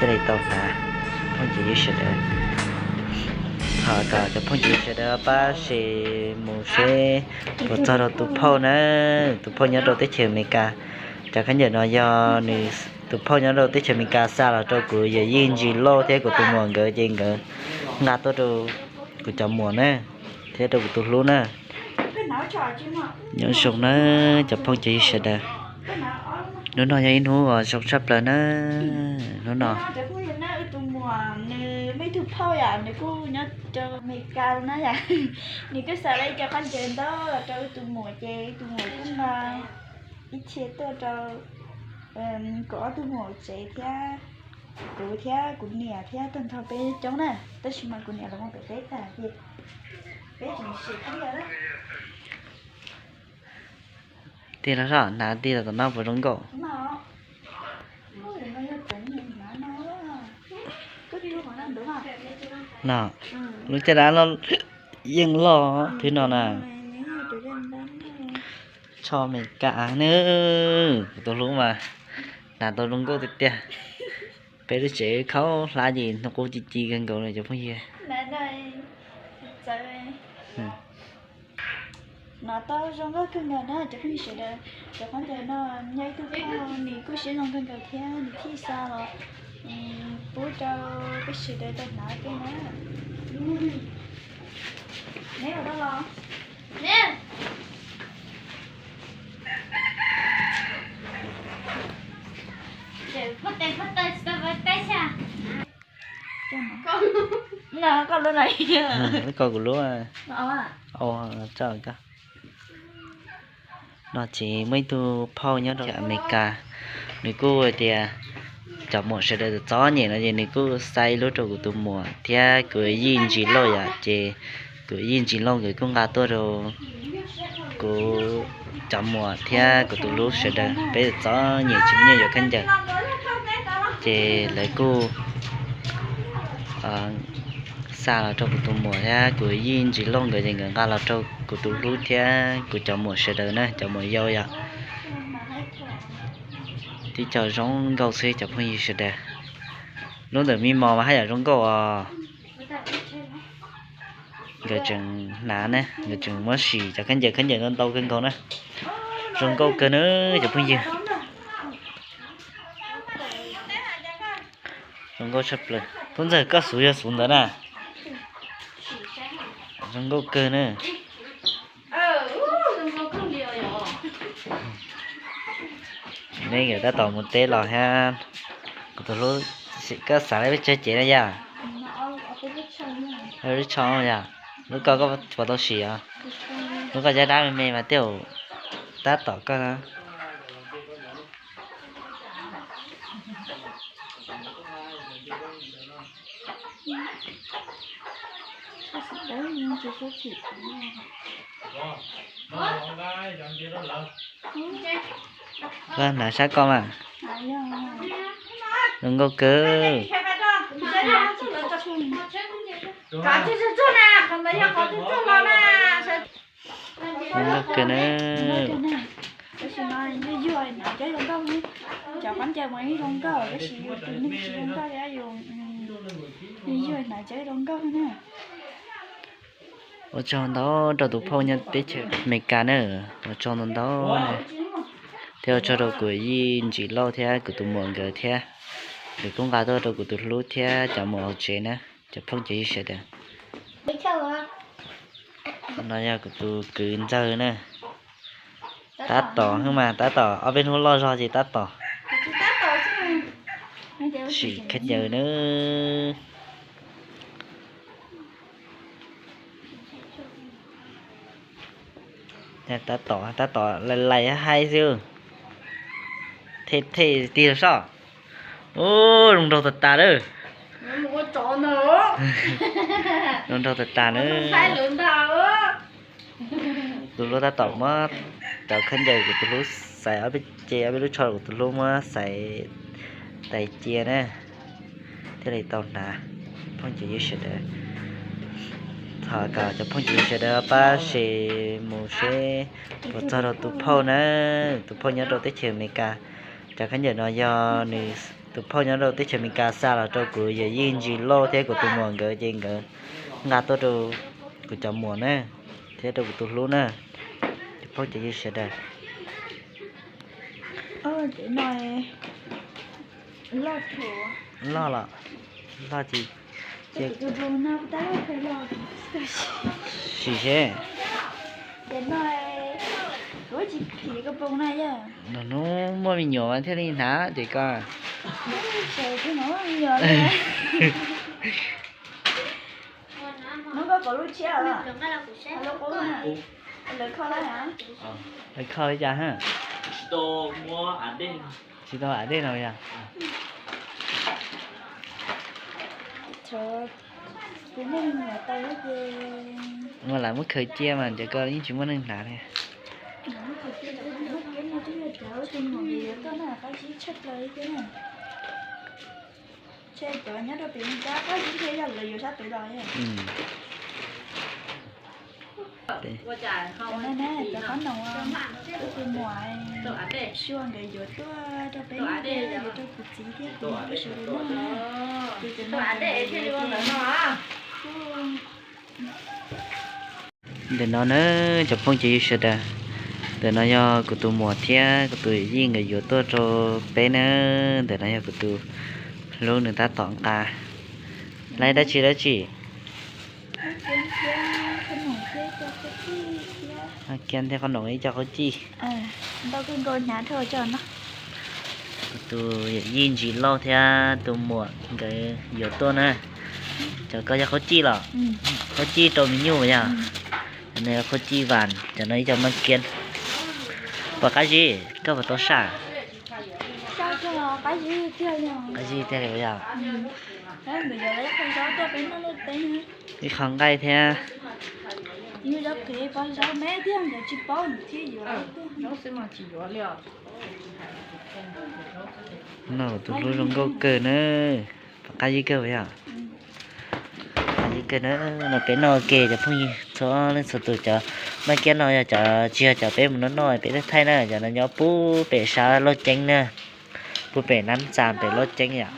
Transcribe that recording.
Thiaj li tau hnav, phooj ywg sawv daws. Thov kom cov phooj ywg sawv daws pab share mus seb puas txog rau tus phauj na. Tus phauj nyob rau teb chaws Amelikas. Cov khaub ncaws no yog nws, tus phauj nyob rau teb chaws Amelikas xa los rau kuv yawm yij Ntsis Lauj thiab kuv tus muam nkawd ces nkawd nqa tuaj rau kuv cov muam na, thiab rau kuv tus hlub na. Nyob zoo na cov phooj cov ywg sawv daws. Hnub no yog ib hnub uas zoo tshaj plaws na. Hnub no tus muam nws muaj ib tug phauj yom, nws kuj nyob rau Amelikas na yom. Nws kuj xa tau cov khaub ncaws ntau los rau wb tus muam ces wb tus muam kuj nqa ib txhia tuaj rau kuv ob tug muam tsev thiab, kuv thiab kuv niam thiab tag nrho peb coob na. Tab sis mas kuv niam los mus pem teb tag ces peb tseem sim thiab na. Tig los soj hnav tig los tom no puas zoo nkauj no? Lub caj dab yeej loj thwb no na. Tsho Amelikas ne. Kuv tus hlub mas hnav tau zoo nkauj tiag tiag. Peb lub tsev khaub hlab ces hnub qub ci ci kawg nkaus li cov phooj ywg. Hnav tau zoo nkauj kawg nkaus na cov phooj ywg sawv daws. Cov khaub ncaws no nyob ib tug phauj nws kuj siab zoo kawg nkaus thiab nws thiaj xa los pub rau peb sawv daws tau hnav ua ke na. Neb ua dab los? Koj lub no, koj kuv lub. No ces muaj ib tug phauj nyob rau Amelikas, nws kuj hais tias cov muam sawv daws txom txom nyem no ces nws kuj xa ib lub rau kuv tus muam thiab kuv yij Ntsis Lauj yom, ces kuv yij Ntsis Lauj nkawd kuj nqa tuaj rau kuv cov muam thiab kuv tus hlub sawv daws, peb txom txom nyem tsis muaj nyiaj yuav khaub ncaws, ces lawv kuj xa los rau kuv tus muam thiab kuv yij Ntsis Lauj nkawd ces nkawd nqa los rau kuv tus hlub thiab kuv cov muam sawv daws na, cov muam yau yom. Tib co zoo nkauj xwb cov phooj ywg sawv daws. Lub ntawm me mos mas haj yam zoo nkauj os. Nkawd tseem hnav na, nkawd tseem muab sim cov khaub ncaws, khaub ncaws ntau ntau kawg nkaus na. Zoo nkauj kawg na cov phooj ywg. Zoo nkauj tshaj plaws. Tub Ntxawg, koj xuv yog xuv ntawd na. Zoo nkauj kawg na. Neb nkawd tab tom mus teb los thiab. Kuv tus hlub, koj xav li peb tsawg cev na yom? Lub tsho yom. Lub koj, koj puas tau sim os? Lub koj caj dab me me mas tej zaum tab tom koj na. Koj hnav sab koj mas. Zoo nkauj kawg. Zoo nkauj kawg na. Cov khaub ncaws mas yeej zoo nkauj, tab sis yus tus neeg tsis zoo nkauj thiab yus, yus hnav cov zoo nkauj na. Ua tsaug ntau rau tus phauj nyob teb chaws Amelikas na, ua tsaug ntau ntau na. Thiab ua tsaug rau kuv yij Ntsis Lauj thiab kuv tus muam nkawd thiab, nkawd kuj nqa tuaj rau kuv tus hlub thiab cov muam hauv tsev na, cov phooj cov ywg sawv daws. No yog kuv tus kwv ntxawg na. Tab tom xwb mas, tab tom ob peb hnub loj zog ces tab tom sim khaub ncaws na. Tab tom, tab tom lais lais haib xwb. Thej thej tig los soj. Ub, zoo nraug tas tas lawm. Zoo nraug tas tas na. Tus hlub tab tom muab cov khaub ncaws kuv tus hlub xaiv ob peb ce, ob peb lub tsho kuv tus hlub muab xaiv tais cia na, thiaj li tau hnav. Phooj cov ywg sawv daws, thov kom cov phooj cov ywg sawv daws pab share mus seb puas txog rau tus phauj na. Tus phauj nyob rau teb chaws Amelikas. Cov khaub ncaws no yog nws Tus phauj nyob rau teb chaws Amelikas xa los rau kuv yawm yij Ntsis Lauj thiab kuv tus muam nkawd ces nkawd nqa tuaj rau kuv cov muam na, thiab rau kuv tus hlub na, cov phooj cov ywg sawv daws. Loj los, loj ces, sim seb. Hnub muaj me nyuam mas thiaj li hnav ces koj. Lawv kho li cas ha? Tsis tau av dej no yog. Mas lam muab khaws cia mas cov ko yeej tsis muaj neeg hnav li. Ntawm no na, cov phooj cov ywg sawv daws, ntawm no yog kuv tus muam thiab kuv tus yij nkawd yuav tuaj rau peb na. Ntawm no yog kuv tus hlub nws tab tom nqa. Lawv dab tsi dab tsi? Kiab thiab qhob noom ib co qhaub cij. Kuv tus yawm yij Ntsis Lauj thiab tus muam nkawd yuav tuaj na. Cov ko yog qhaub cij los? Qhaub cij rau me nyuj yog? Cov no yog qhaub cij vas, cov no ib co maj kiab. Puas qab zib, koj puas tau saj? Qab zib tiag li yog? Ib qho nqaij thiab. No tus hlub zoo nkauj kawg na. Puas qab zib kawg yog? Qab zib kawg na. No peb noj ke cov phooj ywg txhua leej txhua tus, cov maj kiab no yog cov tsis yog cov peb mus noj noj peb thaij thaij na, cov no nyob puag pem sab Lauj Ceeb na, puag pem Nab Txas pem Lauj Ceeb yom.